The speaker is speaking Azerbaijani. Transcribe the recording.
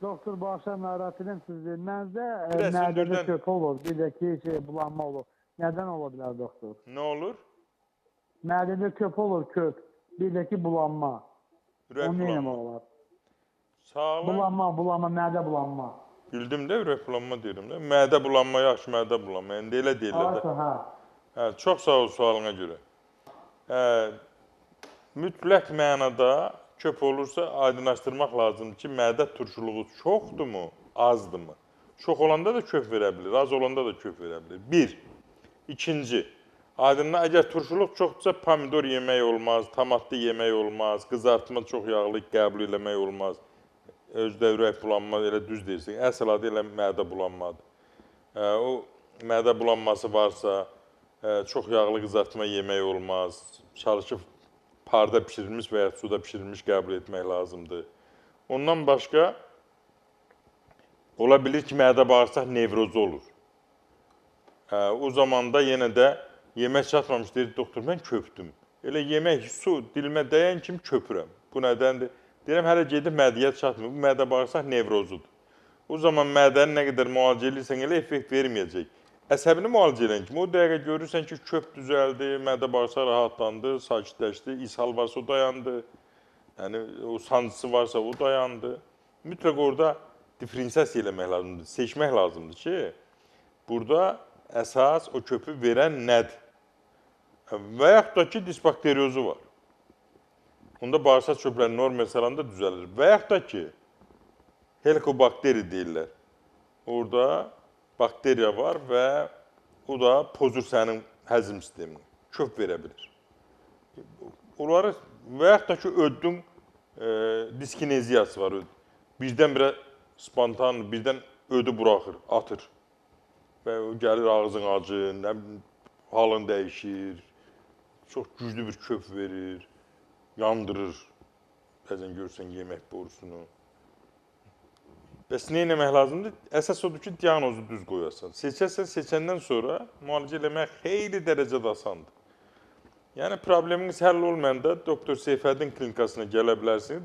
Doktor, bağışlayın, narahat edirəm sizi. Məndə Biraz mədədə hündürdən- köpü olur, bir də ki, şey, bulanma olur. Nədən ola bilər doktor? Nə olur? Mədədə köpü olur, köp. Bir də ki, bulanma. Ürək Onu nə bulanma. etmək olar? Sağ olun. Bulanma, bulanma, mədə bulanma. Bildim də, ürək bulanma deyirəm də. Mədə bulanma yaxşı, mədə bulanma. İndi elə deyirlər də. Arta, hə. Hə, çox sağ ol sualına görə. Hə, mütləq mənada köp olursa aydınlaşdırmaq lazımdır ki, mədə turşuluğu çoxdurmu, azdırmı? Çox olanda da köp verə bilir, az olanda da köp verə bilir. Bir. İkinci, aydınla əgər turşuluq çoxdursa pomidor yemək olmaz, tomatlı yemək olmaz, qızartma çox yağlı qəbul eləmək olmaz. Özdə ürək bulanma, elə düz deyirsən. Əsl adı elə mədə bulanmadır. O mədə bulanması varsa, çox yağlı qızartma yemək olmaz. Çalışıb parda bişirilmiş və ya suda bişirilmiş qəbul etmək lazımdır. Ondan başqa ola bilir ki, mədə bağırsaq nevrozu olur. O zaman da yenə də yemək çatmamış deyir, doktor, mən köpdüm. Elə yemək, su dilimə dəyən kimi köpürəm. Bu nədəndir? Deyirəm, hələ gedib mədəyə çatmır. Bu mədə bağırsaq nevrozudur. O zaman mədəni nə qədər müalicə eləyirsən, elə effekt verməyəcək. Əsəbini müalicə eləyən kimi o dəqiqə görürsən ki, köp düzəldi, mədə bağırsaq rahatlandı, sakitləşdi, ishal varsa o dayandı. Yəni o sancısı varsa o dayandı. Mütləq orada diferensiasiya eləmək lazımdır, seçmək lazımdır ki, burada əsas o köpü verən nədir? Və yaxud da ki, disbakteriozu var. Onda bağırsaq çöpləri normaya salanda düzəlir. Və yaxud da ki, helikobakteri deyirlər. Orada bakteriya var və o da pozur sənin həzm sistemini. Köp verə bilir. Onları və yaxud da ki, ödün diskineziyası var. Birdən-birə spontan, birdən ödü buraxır, atır. Və o gəlir ağzın acı, nə bilim, halın dəyişir, çox güclü bir köp verir, yandırır. Bəzən görürsən yemək borusunu. Bəs nə etmək lazımdır? Əsas odur ki, diaqnozu düz qoyasan. Seçərsən, seçəndən sonra müalicə eləmək xeyli dərəcədə asandır. Yəni probleminiz həll olmayanda Doktor Seyfəddin klinikasına gələ bilərsiniz.